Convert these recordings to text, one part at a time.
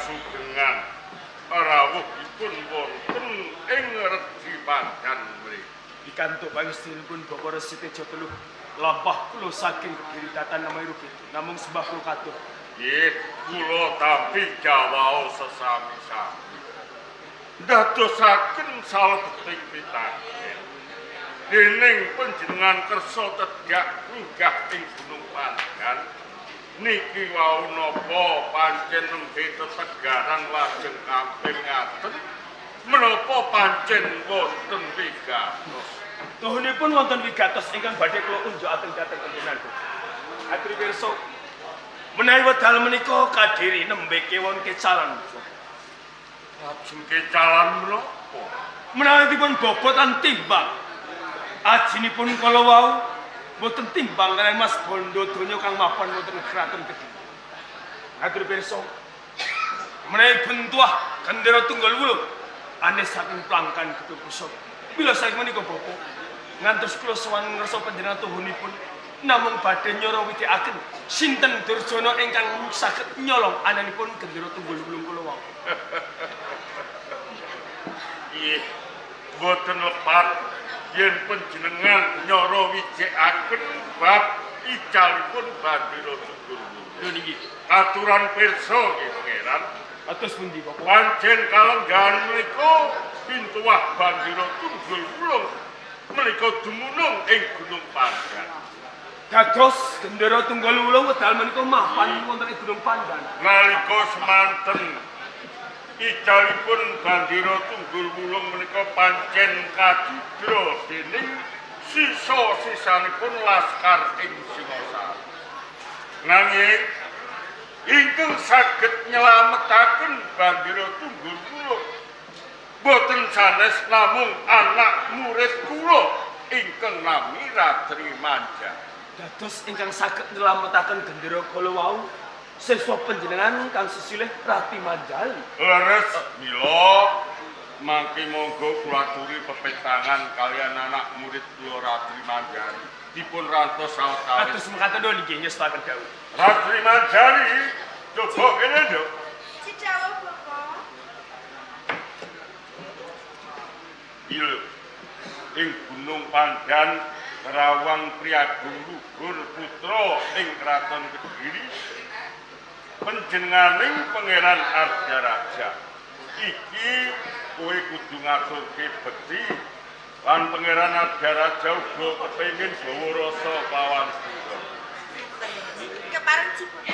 kasugengan rawuhipun wonten ing Redi Pandan mriki. Pikantuk pangestunipun Bapak Resi Tejo Teluh lampah kula saking Kediri datan namai Rubitu namung sembah kula katur. Nggih, kula tampi jawao sesami-sami. Ndadosaken salebeting pitaken. Dening panjenengan kersa tedhak minggah ing Gunung Pandan niki wau napa pancen nembe tetegaran lajeng kampil ngaten menapa pancen wonten wigatos? Tuhunipun wonten wigatos ingkang badhe kula unjukaken dhateng panjenengan. Aturi pirsa menawi wedal menika Kadiri nembe kewon kecalan. Lajeng kecalan menapa? Menawi dipun bobot lan timbang ajinipun kala wau boten timbang kaliyan Mas Bondo donya kang mapan wonten Kraton Kediri. Atur pirsa menawi bentuah gendera tunggal wulung anes saking plangkan gedung pusaka. Mila saking menika Bapak ngantos kula sowan ngersa panjenengan tuhunipun namung badhe nyara widikaken sinten durjana ingkang saged nyolong ananipun gendera tunggal wulung kula wau. Nggih, boten lepat yen panjenengan nyara wijikaken bab icalipun bandera tunggal wulung. Lho niki aturan pirsa nggih Pangeran. Atus pundi Bapak? Pancen kalenggahan menika pintuah bandera tunggal wulung menika dumunung ing Gunung Pandan. Dados gendera tunggal wulung wedal menika mapan wonten ing Gunung Pandan. Nalika semanten icalipun bandera tunggal wulung menika pancen kadidra dening sisa-sisanipun laskar ing Singosari. Nanging ingkang saged nyelametaken bandera tunggal wulung boten sanes namung anak murid kula ingkang nami Ratri Manjali. Dados ingkang saged nyelametaken gendera kala wau siswa panjenengan kang sesilih Ratri Manjali. Leres, mila mangke monggo kula aturi pepetangan kaliyan anak murid kula Ratri Manjali. Dipun rantos sawetawis. Kados mekaten lho nggih nyestakaken dawuh. Ratri Manjali, coba kene, Nduk. Cidawuh, Bapak. Iya. Ing Gunung Pandan Rawang Priagung Luhur putra ing Kraton Kediri panjenenganing Pangeran Ardaraja. Iki kowe kudu ngaturke bekti lan Pangeran Ardaraja uga kepengin bawa rasa pawan sira. Kepareng ciputu.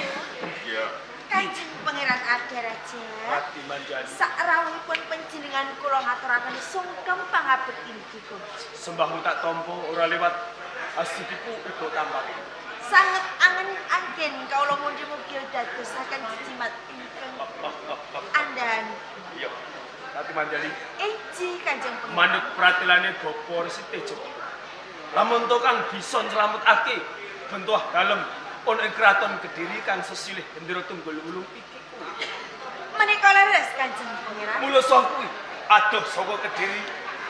Iya. Kanjeng Pangeran Ardaraja. Ratri Manjali. Sakrawuhipun panjenengan kula ngaturaken sungkem pangabekti niki. Sembahmu tak tampa ora lewat astudiku uga tampak. Sanget angen-anggen kawula mundi mugi dadosaken jimat ingkang andhan. Iya. Ratri Manjali. Eji Kanjeng Pangeran. Manut pratelane Bapak Resi Tejo. Lamun to kang bisa nyelametake bentuah dalem ana ing Kraton Kediri kang sesilih gendera tunggal wulung iki kuwi. Menika leres Kanjeng Pangeran. Mula saka kuwi adoh saka Kediri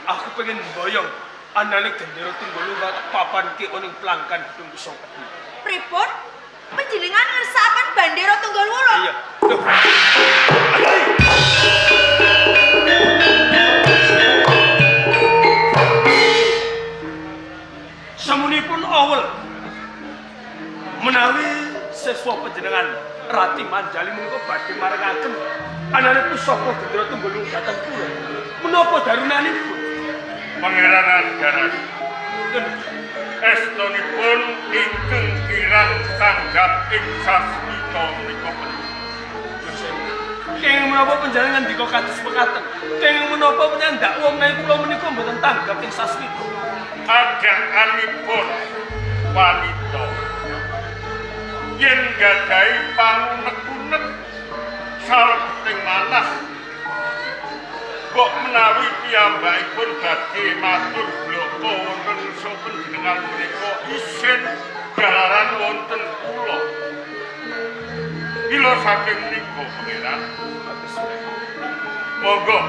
aku pengen mboyong anane gendera tunggal wulung papanke ana ing plangkan gedung pusaka Kediri. Pripun? Panjenengan ngersakaken bandera tunggal wulung? Iya. Loh. Samunipun awel menawi siswa panjenengan Ratri Manjali menika badhe marengaken anane pusaka gendera tunggal wulung dhateng kula. Menapa darunanipun? Pangeran Ardaraja. Estonipun ingkang kirang tanggap ing sasmita menika penuh. Kenging menapa panjenengan ndika kados mekaten? Kenging menapa panjenengan ndakwa menawi kula menika mboten tanggap ing sasmita? Adakanipun wanita yen gadahi pangunek-unek salebeting manah mbok menawi piyambakipun badhe matur bloko wonten ngarsa panjenengan menika isin jalaran wonten kula. Mila saking menika Pangeran, monggo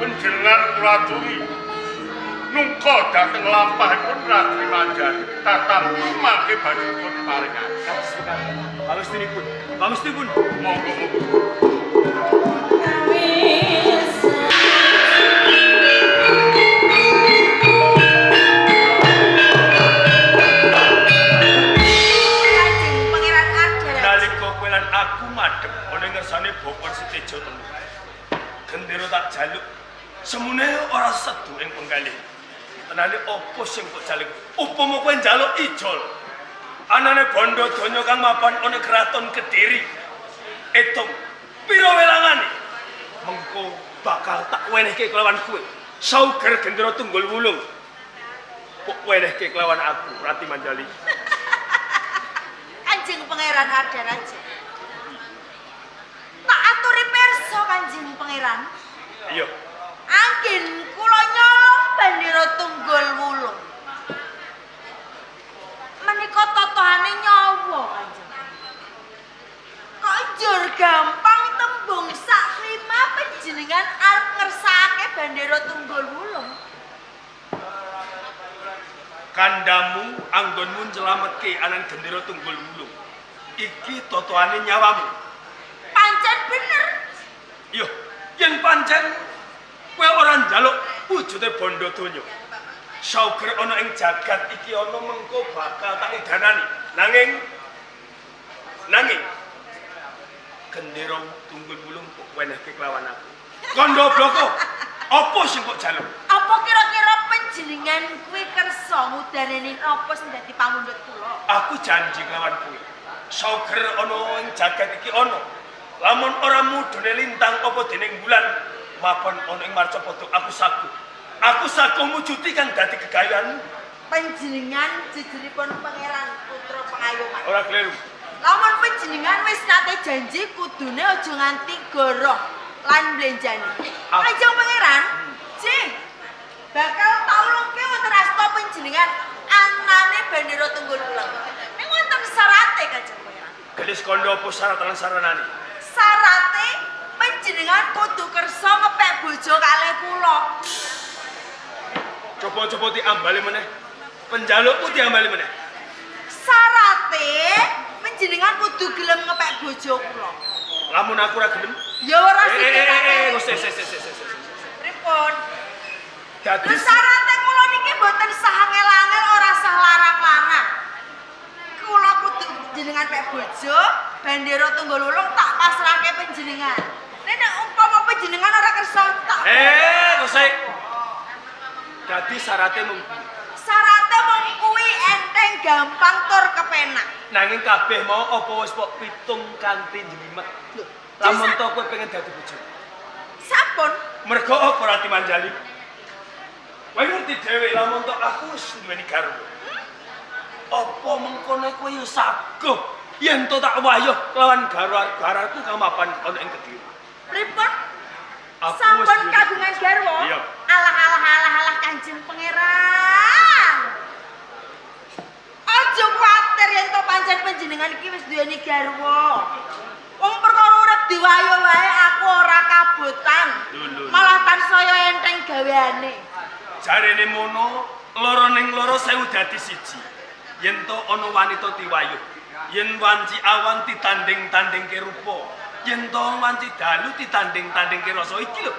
panjenengan kula aturi nungka dhateng lampahipun Ratri Manjali tatampi mangke badhe paringan. Pangestunipun, pangestunipun, monggo monggo. Bapa Resi Teja Telu. Gendera tak jaluk semune ora sedu ing penggalih. Tenane apa sing kok jaluk? Upama kowe njaluk ijol. Anane bondo donya kang mapan ana kraton Kediri. Etung pira welangane? Mengko bakal tak wenehke kelawan kowe. Sauger gendera tunggul wulung. Kok wenehke kelawan aku, Rati Manjali. Kanjeng Pangeran Ardaraja. Tak aturi pirsa Kanjeng Pangeran. Iya. Anggen kula nyolong bendera tunggul wulung. Menika totohane nyawa Kanjeng. Kok njur gampang tembung sak klima panjenengan arep ngersakake bendera tunggul wulung. Kandamu anggonmu nyelametke anan gendera tunggul wulung. Iki totohane nyawamu. Pancen bener. Iya, yen pancen kowe ora njaluk wujude bondo donya. Sauger ana ing jagat iki ana mengko bakal tak udanani. Nanging gendera tunggul wulung kok wenehke kelawan aku. Kandha bloko, apa sing kok jaluk? Apa kira-kira panjenengan kuwi kersa ngudaneni apa sing dadi pamundhut kula? Aku janji kelawan kowe. Sauger ana ing jagat iki ana. Lamun ora mudhune lintang apa dening bulan, mapan ana ing marcapada aku saguh. Aku saguh mujudi kang dadi gegayanmu. Panjenengan jejuripun Pangeran Putra Pengayoman. Ora kleru. Lamun panjenengan wis nate janji kudune aja nganti goroh lan blenjani. Kanjeng Pangeran, jih bakal taulungke wonten asta panjenengan anane bendera tunggul wulung. Ning wonten syarate Kanjeng Pangeran. Gelis kandha apa syarat lan saranane? Syarate panjenengan kudu kersa ngepek bojo kalih kula. Coba-coba diambali meneh. Penjalukku diambali meneh. Syarate panjenengan kudu gelem ngepek bojo kula. Lamun aku ora gelem, ya ora sithik. Sik. Pripun? Dadi syarate kula niki mboten sah angel-angel, ora sah larang-larang. Kula kudu jenengan pek bojo, bendera tunggul wulung tak pasrahke panjenengan. Nek umpama panjenengan ora kersa tak sik. Dadi syarate mung syarate mung kuwi enteng gampang tur kepenak. Nanging kabeh mau apa wis pok pitung kanthi njlimet. Lamun to kowe pengen dadi bojo. Sampun. Mergo apa Rati Manjali? Kowe ngerti dhewe lamun to aku wis duweni garwa. Apa mengkono kowe ya saguh yen to tak wayuh lawan garwa-garwaku kang mapan ana ing Kediri. Pripun? Sampun kagungan garwa? Iya. Alah alah alah alah Kanjeng Pangeran. Aja kuwatir yen to pancen panjenengan iki wis duweni garwa. Wong perkara urip diwayuh wae aku ora kabotan. Malah tansaya enteng gaweane. Jarene mono, loro ning loro sewu dadi siji. Yen to ana wanita diwayuh, yen wanci awan ditanding-tandingke rupa, yen to wanci dalu ditanding-tandingke rasa. Iki lho.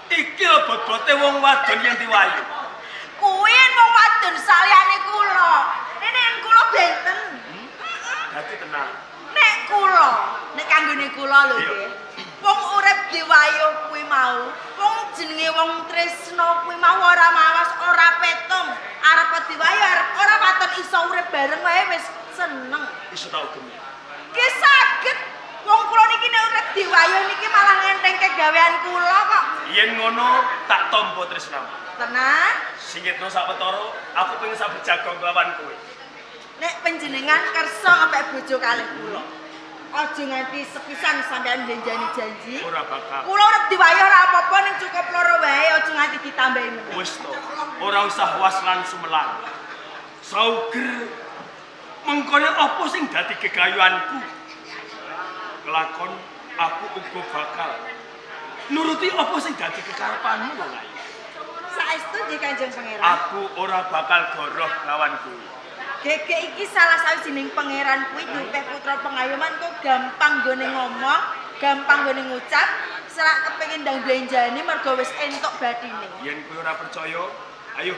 Iki lho bot-bote wong wadon yen diwayuh. Kuwi wong wadon saliyane kula. Nek kula benten. Dadi tenang. Nek kula, nek kanggone kula lho nggih. Wong urip diwayuh kuwi mau, wong jenenge wong tresna kuwi mau ora mawas, ora petung. Arep diwayuh arep ora waton iso urip bareng wae wis seneng. Iso tau gemi. Ki saged wong kula niki nek urip diwayuh niki malah ngentengke gawean kula kok. Yen ngono tak tampa tresnamu. Tenan? Singitno sak petara, aku pengen sak bejagong kelawan kowe. Nek panjenengan kersa ngepek bojo kalih kula. Aja nganti sepisan sampean njanjani janji. Ora bakal. Kula urip diwayuh ora apa-apa ning cukup loro wae aja nganti ditambahi meneh. Wis to, ora usah was lan sumelang. Sauger mengkone apa sing dadi gegayuanku? Kelakon aku uga bakal nuruti apa sing dadi kekarepanmu wong ayu. Saestu nggih Kanjeng Pangeran. Aku ora bakal goroh lawan kowe. Gegek iki salah sawijining pangeran kuwi duwe putra pengayoman kok gampang nggone ngomong, gampang nggone ngucap, serak kepengin ndang blenjani mergo wis entuk batine. Yen kowe ora percaya, ayo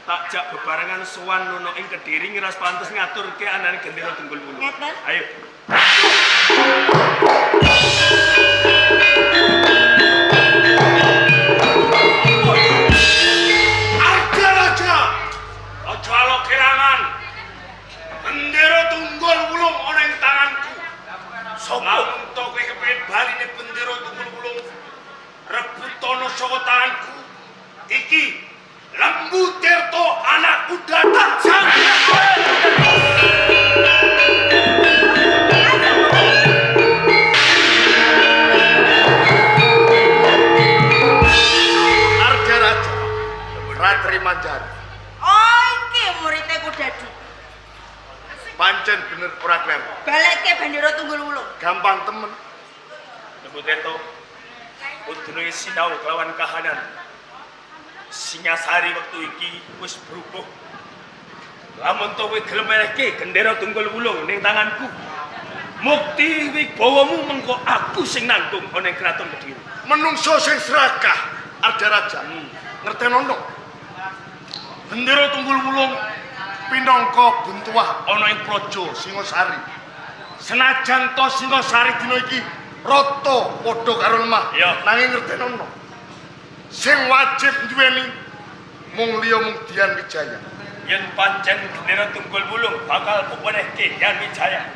tak jak bebarengan sowan nono ing Kediri ngiras pantes ngaturke anane gendera tunggul wulu. Ngeten. Ayo. Iki Lembu Tirto anak kuda tajam. Arga Raja. Ratri Manjari. Oh, iki muridnya Kudadu. Pancen bener ora kleru. Balekke bendera Tunggul Wulung. Gampang temen. Lembu Tirto kudune sinau kelawan kahanan. Singasari wektu iki wis berubah. Lamun to kowe gelem melehke gendera Tunggul Wulung ning tanganku, mukti wibawamu mengko aku sing nanggung ana ing kraton Kediri. Menungso sing serakah Arga Raja. Ngertenono. Bendera Tunggul Wulung pinangka bentuah ana ing Praja Singasari. Senajan to Singasari dina iki rata padha karo lemah, nanging ngertenono. Sing wajib duweni mung liya mung Dian Wijaya. Yen pancen gendera Tunggul Wulung bakal kuwenehke Dian Wijaya.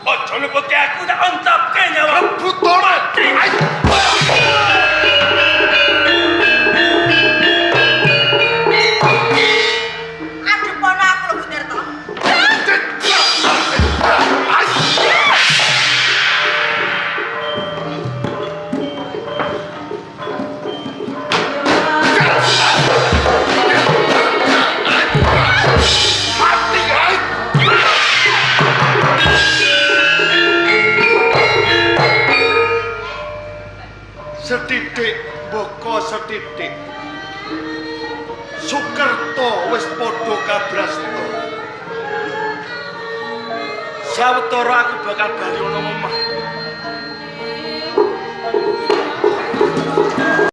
Aja luputke aku tak ontapke nyawa. Rebutana. Adepono aku Lembu Tirto. Mati ae. Sethithik mbaka sethithik. Sukerta wis padha kabrasta. Sawetara aku bakal bali ana omah.